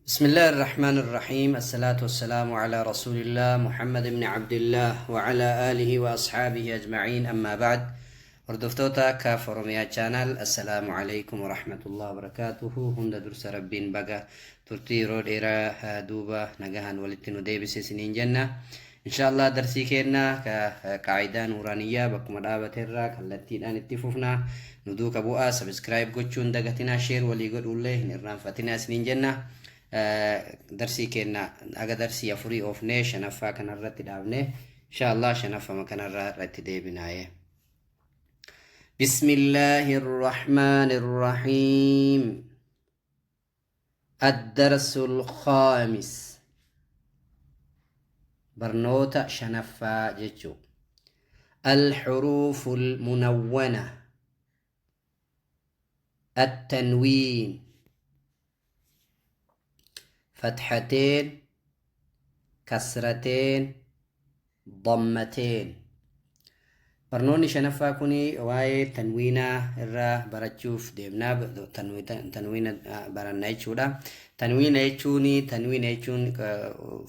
بسم الله الرحمن الرحيم، الصلاة والسلام على رسول الله محمد بن عبد الله وعلى آله وأصحابه أجمعين، أما بعد. Hordoftoota Kaaf Oromiyaa Channel، السلام عليكم ورحمة الله وبركاته. Hunda dursa Rabbiin baga turtii yeroo dheeraa duuba nagahan walitti nu deebise isiniin jenna. Insha Allah darsii keenna ka qaayidaa nuuraaniyyaa bakkuma dhaabateerraa kallattiidhaan itti fufna. Nu duuka bu'aa, subscribe gochuun dagatinaa, share walii godhuullee hin irraanfatinaa isiniin jenna. Darsii keenna aga darsii afurii oofnee shanaffaa kanarratti dhaabne. Insha Allah shanaffama kanarraa irratti deebinaaye. بسم الله الرحمن الرحيم. الدرس الخامس، barnoota shanaffaa jechuu. الحروف المنونة، التنوين، فتحتين، كسرتين، ضمتين. Barnoonni shanaffaa kun waa'ee tanwiinaa irraa barachuuf deemnaa, tanwiina baranna jechuudha. Tanwiina jechuun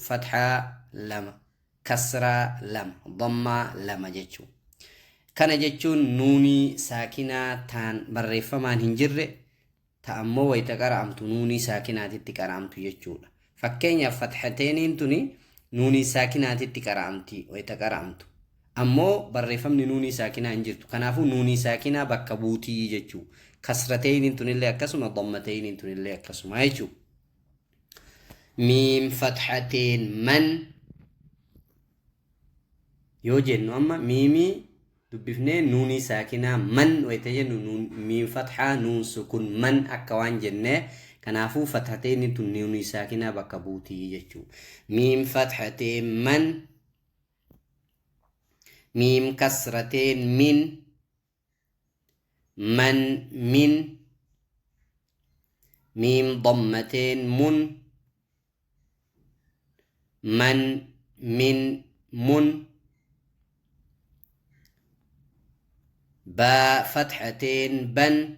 fatxaa lama, kasraa lama, dammaa lama jechuudha. Kana jechuun nuunii saakinaa taan barreeffamaan hin jirre ta ammoo wayita qara'amtu nuunii saakinaatitti qara'amtu jechuudha. Fakkeenyaaf, fatxateeniin tuni nuunii saakinaatitti qara'amti wayita qara'amtu. Ammoo barreeffamni nuunii saakinaa hin jirtu. Kanaafuu nuunii saakinaa bakka buutii jechuudha. Kasrateeniin tunillee akkasuma, dammateeniin tunillee akkasuma jechuudha. Miim fatxateen من yoo jennu, amma miimii dubbifnee nuunii saakinaa من wayita jennu, miim fatxaa nuun sukun من akka waan jennee. Kanaafuu fathateen tun nuunii saakinaa bakka buutii jechuudha. Miim fathateen من، miim kasrateen من، من من، miim dammateen من، من من من، باء فتحتين بن،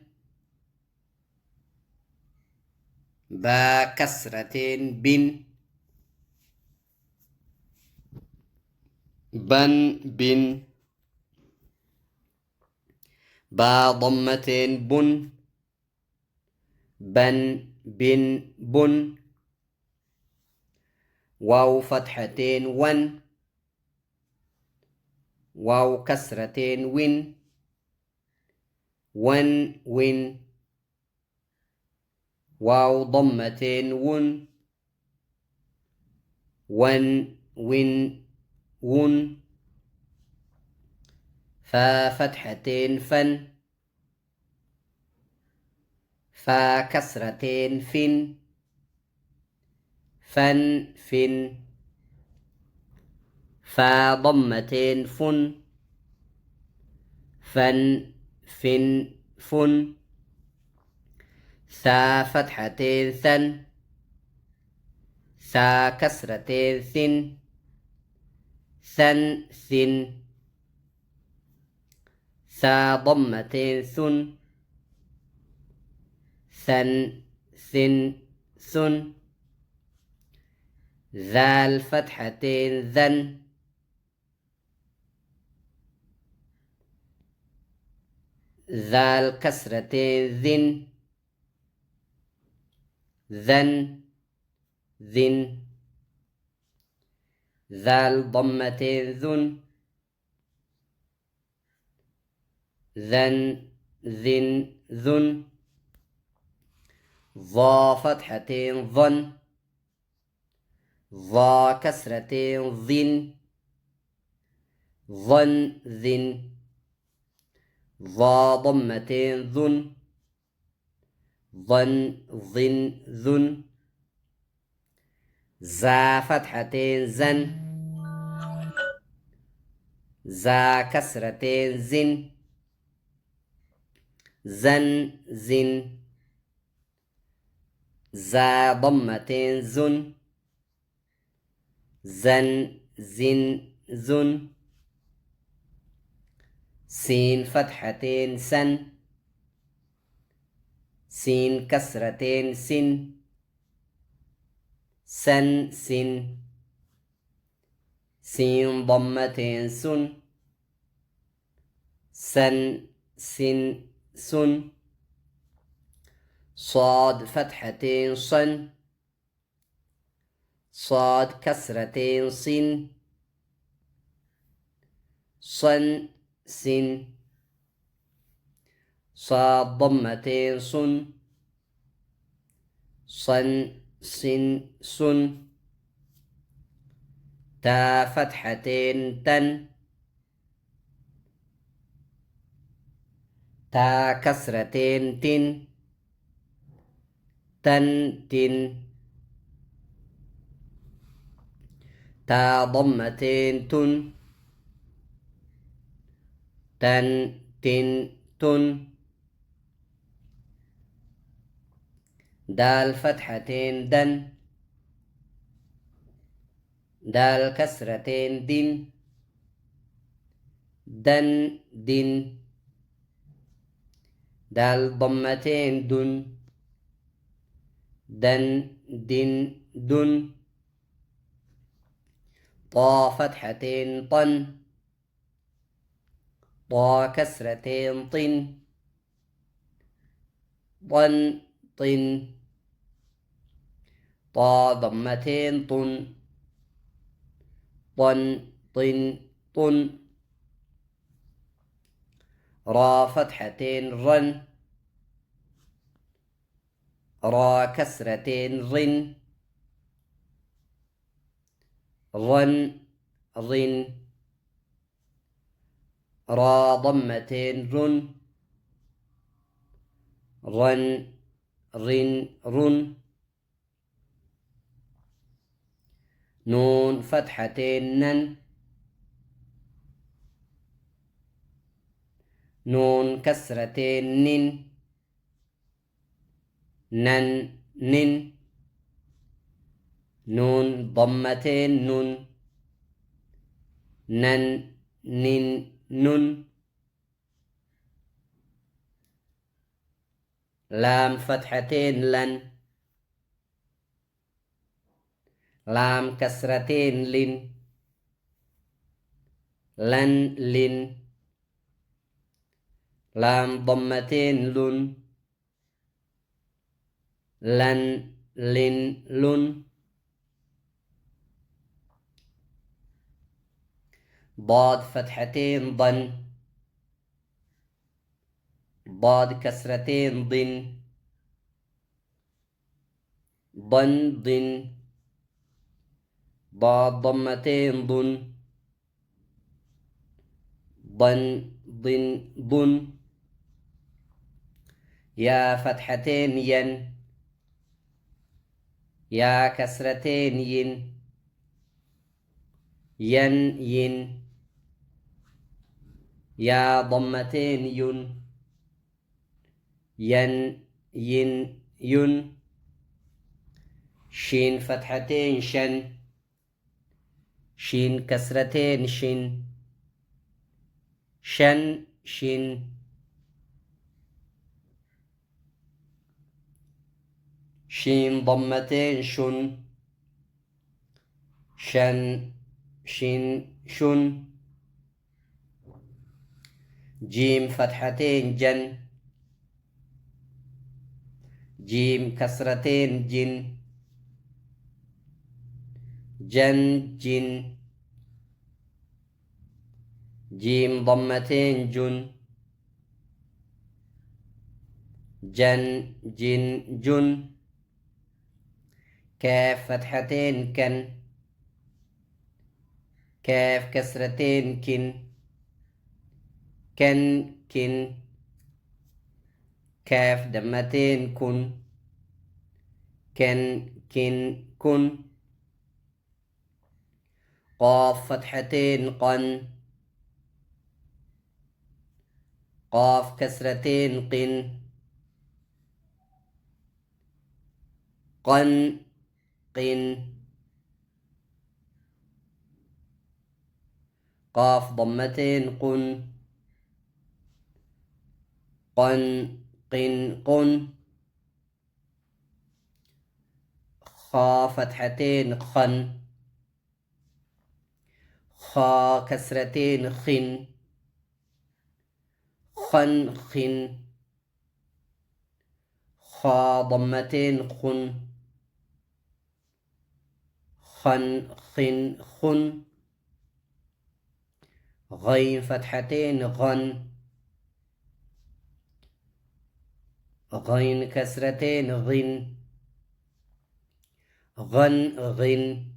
باء كسرتين بن، بن بن، باء ضمتين بن، بن بن بن، واو فتحتين ون، واو كسرتين ون، ون ون، واو ضمتين ون، ون ون ون، فا فتحتين فن، فا كسرتين فن، فن فن، فا ضمتين فن، فن فن فن، ثا فتحتين ثن، ثا كسرتين ثن، ثن ثن، ثا ضمتين ثن، ثن ثن ثن، ذال فتحتين ذن، ذال كسرتين ذن، ذن ذن، ذال ضمتين ذن، ذن ذن ذن، ظا فتحتين ظن، ظا كسرتين ظن، ظن ذن، ظا ضمتين ذن، ظن ظن ذن، زا فتحتين زن، زا كسرتين زن، زن زن، زا ضمتين زن، زن زن زن، سين فتحتين سن، سين كسرتين سن. سن سن سين ضمتين سن سن سن سن صاد فتحتين صن صاد كسرتين صن صن سن صاد ضمتين صن صن سن سن تا فتحتين تن تا كسرتين تن تن تن تا ضمتين تن تن تن تن دال فتحتين دن دال كسرتين دن دن دن دال ضمتين دن دن دن دن طا فتحتين طن طا كسرتين طن طن طن طا ضمتين طن طن طن طن را فتحتين رن را كسرتين رن رن رن را ضمتين رن رن رن رن نون فتحتين نن نون كسرتين نن نن نن نون ضمتين نون نن نن نن لام فتحتين لن لام كسرتين لن لن لن لام ضمتين لن لن لن لن ضاد فتحتين ضن ضاد كسرتين ضن ضن ضن ضاد ضمتين ضن ضن ضن ضن يا فتحتين ين يا كسرتين ين ين ين يا ضمتين ين ين ين ين شين فتحتين شن شين كسرتين شن شن شن شين ضمتين شن شن شن شن جيم فتحتين جن جيم كسرتين جن جن جن جيم ضمتين جن جن جن جن كاف فتحتين كن كاف كسرتين كن كن كن كاف دمتين كن كن كن كن قاف فتحتين قن قاف كسرتين قن قن قن قاف ضمتين قن قن قن قن خا فتحتين خن، خا كسرتين خن، خن خن، خا ضمتين خن، خن خن خن، غين فتحتين غن، غين كسرتين غن، غن غن،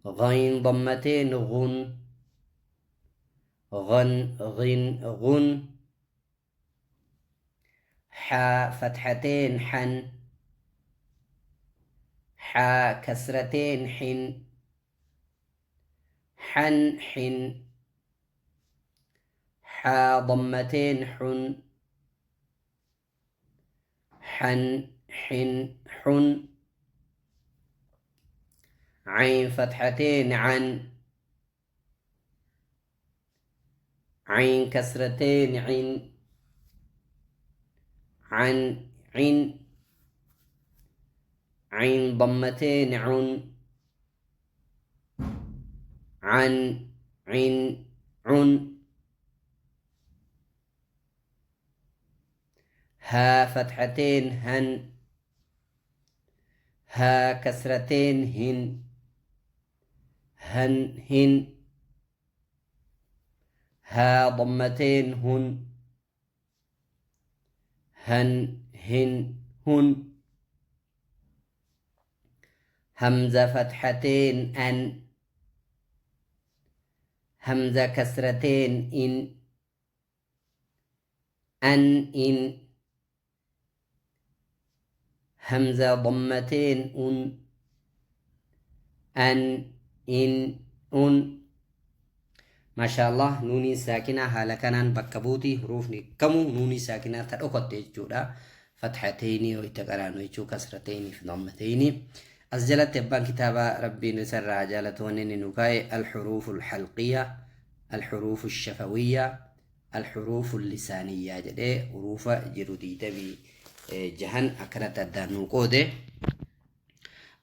غين ضمتين غن، غن غن غن، حا فتحتين حن، حا كسرتين حن، حن حن، حا ضمتين حن، حن حن حن، عين فتحتين عن، عين كسرتين عن، عن عن، عين ضمتين عن، عن عن عن، ها فتحتين هن، ها كسرتين هن، هن هن، ها ضمتين هن، هن هن هن، همزة فتحتين أن، همزة كسرتين إن، أن إن، همزة ضمتين أن، أن إن أن. ما شاء الله نوني ساكنة haala kanaan bakka buuti. Huruufni kamuu nuunii saakinaa ta dhokotte jechuudha. Fatxateyni yoo itti qaraanu jechuu, kasrateyni fi dammateyni. As jalatti abbaan kitaabaa rabbiin isarraa jaalatu wanni inni nu kaa'e الحروف الحلقية، الحروف الشفوية، الحروف اللسانية jedhee huruufa jiru 26 akkanatti addaan nuu qoode.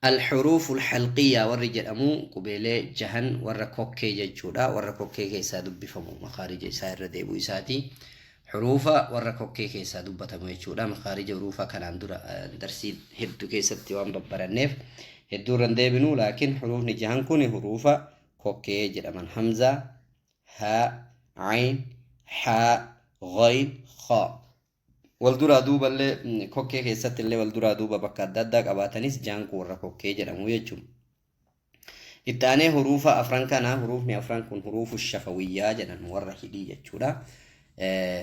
الحروف الحلقية warri jedhamu qubeelee jahan warra kokkee jechuudha. Warra kokkee keessaa dubbifamu makaarija isaa irra deebi'u isaati. Huruufa warra kokkee keessaa dubbatamu jechuudha. Makaarija huruufa kanaan dura darsii hedduu keessatti waan babbaranneef hedduu irra hin deebinu, laakiin huruufni jahan kun huruufa kokkee jedhaman. Hamza, haa, ayn, haa, ghayn, khaa. Wal duraa duuba illee kokkee keessatti illee wal duraa duuba bakka adda addaa qabaatanis jahan kun warra kokkee jedhamu jechuudha. Itti aanee huruufa afran kana, huruufni afran kun huruufu shafawiyyaa jedhan, warra hidhii jechuudha.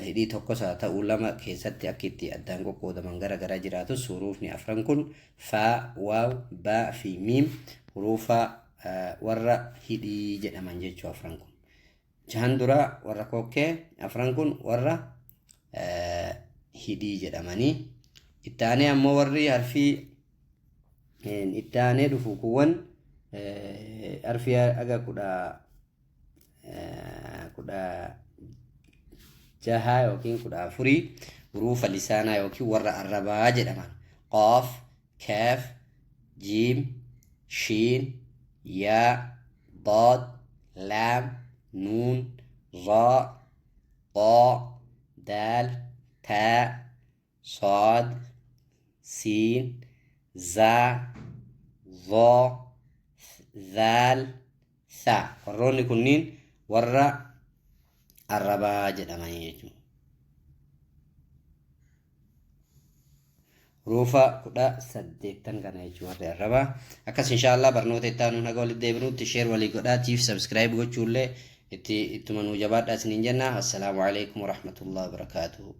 Hidhii tokkos haa ta'u lama keessatti akka itti addaan qoqqoodaman gara gara jiraatus, huruufni afran kun faa, waaw, baa fi miim huruufa warra hidhii jedhaman jechuu afran kun. Jahan dura warra kokkee, afran kun warra hidhii jedhamanii. Itti aanee ammoo warri harfii itti aanee dhufu kuwwan harfii aga 16 yookiin 14 huruufa lisaanaa yookiin warra arrabaa jedhaman. Qaaf, kaaf, jiim, shiin, yaa, daad, laam, nuun, raa, xaa, daal, taa, saad, siin, zaa, dhaa, dhaal, thaa. Warroonni kunniin warra arrabaa jedhamanii jechuudha. Huruufa 18 kana jechuun warri arrabaa. Akkas inshaallah barnoota itti aanuun haga walitti deebinutti share walii godhaatiif subscribe gochuullee itti ittuma nuu jabaadhaa isiniin jenna. Assalaamu alaikum warahmatullahi wabarakaatuhu.